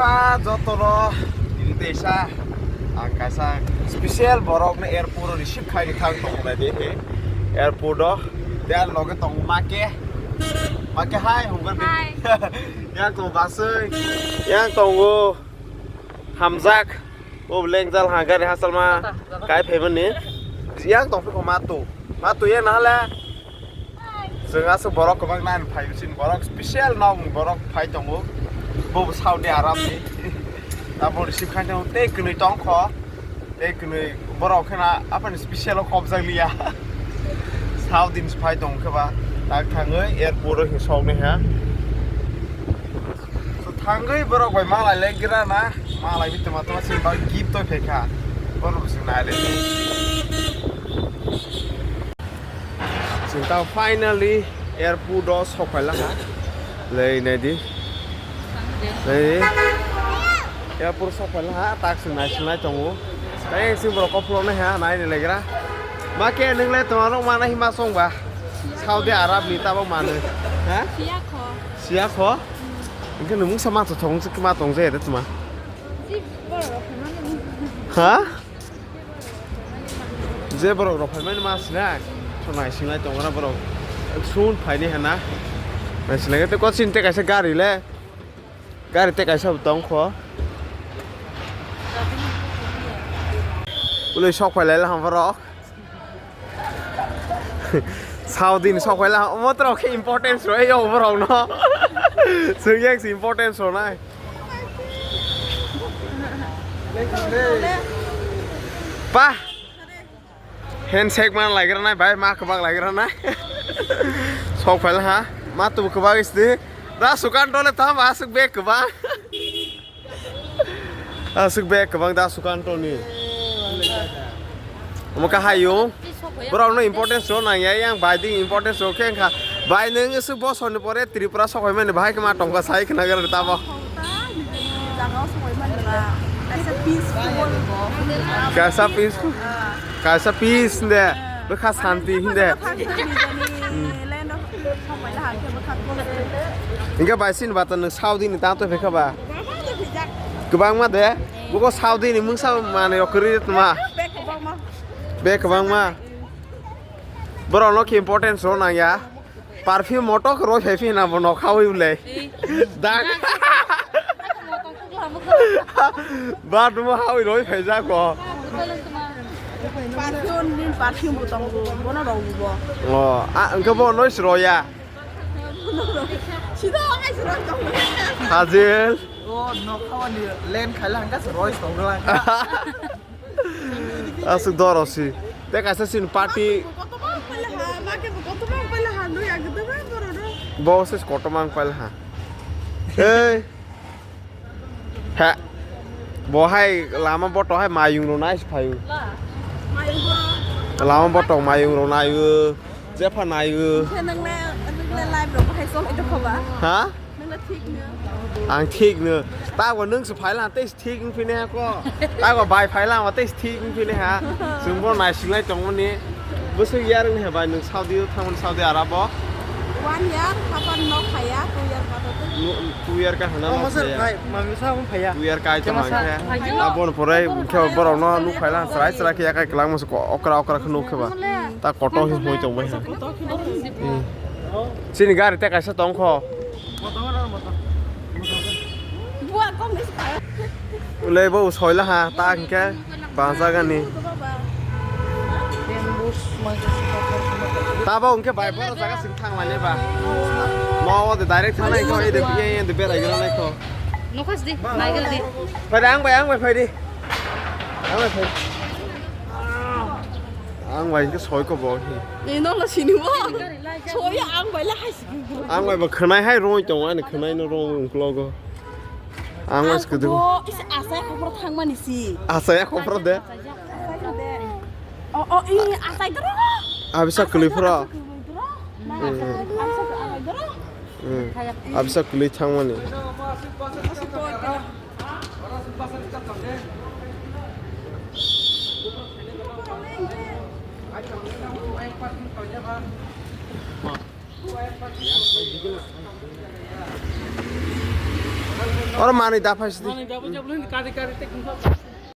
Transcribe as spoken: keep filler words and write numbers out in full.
Ah, jotono tini teisa ang kaisa special borok no airport o receive khai ni thang tongo nai de he. Airport o, tei ani loge tongo Make. Make, hai, hungkar. Hai. Yang tongo Basui. Yang tongo Hamjak. O lengjal ha gari hasalma kai phaimani. Yang tong phiko Matu. Matu ye nahale. Chwng aswk borok kwbang nang phai bising borok special nokni borok phai tongo. Bo Saudi Arab ni. Abo receive khai tongo tei kwnwi tongkho. Tei kwnwi borok khena aphani special o khopjak liya. Saudi ni phai tong khe ba tak thangwi airport o hin sok ni ha. So thangwi borok bai malai le gira na, malai bi tama tama sini ba gift to phekha. Borok sing nai le. Sing ta finally airport o sok phai la ha. Lei nai di. Lei. Airport sok phai la ha, tak sing nai sing nai tongo. Tei sing borok kophlo nai ha, nai ni le gira. Ma ke nung le tama rok ma nai ma song ba. Saudi Arab ni tabo manu. Ha? Siya kho. Siya kho? Engke nung mungsa ma to thong se ma tong je de tuma. Si borok rok manu. Ha? Je borok rok phaimani ma sinai. To nai sinai tong na borok. Sun phaini hana. Nai sinai te ko sin te kaisa gari le. Gari te kaisa bo tong kho. Ule sok phai lai la ham borok. Saudi ni sok phai la, omo to khe importance rw yo borok no. Chwng yang si importance rw nai. Pa. Handshake man lai gra nai, bai ma kwbang lai gra nai. Sok phai la ha, ma tu kwbang is di. Da sukan dole ta ma suk be kwbang. Aswk bag kwbang da Sukanto ni. Omo ka hayung. Borok no importance rw nang ya, yang bai ding importance rw khe wngkha. Bai nwng aswk bosor ni pore Tripura sok phai mani bahai khe ma tongkha sai khna gra tamo. Jaga o sok phai mani ba. Kaisa peaceful. Kaisa peaceful. Ah. Kaisa peace de. Bwkha santi hinde. Land of Hinkhe bai sini bata nwng Saudi ni tang tongphai kha ba? Kwbangma de. Buko Saudi ni mungsa manwi rok kwrwi tongma. Bek kwbangma. Borok no khe importance rw nang ya. Perfume motok rw phai phina bo nok hawi ble. Dak. Ba dumo hawi rw phai ja ko. Perfume ni perfume bo tongo. Bono rw bo. O, a, wngkhe bo noise rw ya. Sida ai sida tongo. Hajil. O, nok hawani land khaila hangka se roi sogla. Aswk doro si. Te kaisa sin party. Koto mang pala ha, ma ke koto mang pala ha, nui ang de mang boro no. Bo se koto mang pala ha. Hey. Ha. Bo hai lama boto hai mayung no nai phayu. Mayung boro. Lama boto mayung no nai. Jepha nai. Nang le, nang le live ro hai song ito khoba. Ha? Nang le thik no. Ang thik no. Ta bo nung se phai la te thik wng phine ha ko. Ta bo bai phai la ma tei thik wng phine ha. Chwng bo nai singlai tong mani. Bwswk yar wng ha bai nwng Saudi o thang mani Saudi Arab o. One year hapan no khaya, two year ka to. Nu-, two year ka hana no khaya. Mami sa mo phaya. Two year ka ai tong ang khe. Ta bon porai khe borok no nuk phai la chwrai chwrai khe yakai kwlangma se okra okra khe nuk khe ba. Ta koto hi hoi tong bai ha. Hmm. Chini gari te kaisa tong kho. Ulei bo soila ha ta hingke bangsa gani. Ta bo hingke bai boro jaga sing thang lai ba. Mo o de direct thang nai ko e de ye ye de berai gra nai ko. Nokhas di, nai gra di. Phai de ang bai ang bai phai di. Ang bai phai. Ang bai hingke soi ko bo hi. Ni no lo sini bo. Soi ang bai la hai. Ang bai bo khwnai hai roi tongo, ani khwnai no roi ungklogo. Ang bai skudi. Bo is asai khopro thangmani si. Asai khopro de. O, o, i asai dro. Abisa kwlwi phro. Abisa kwlwi thangmani. Oro manwi da phai sidi. Manwi da phai sidi, kari kari tei kungsa.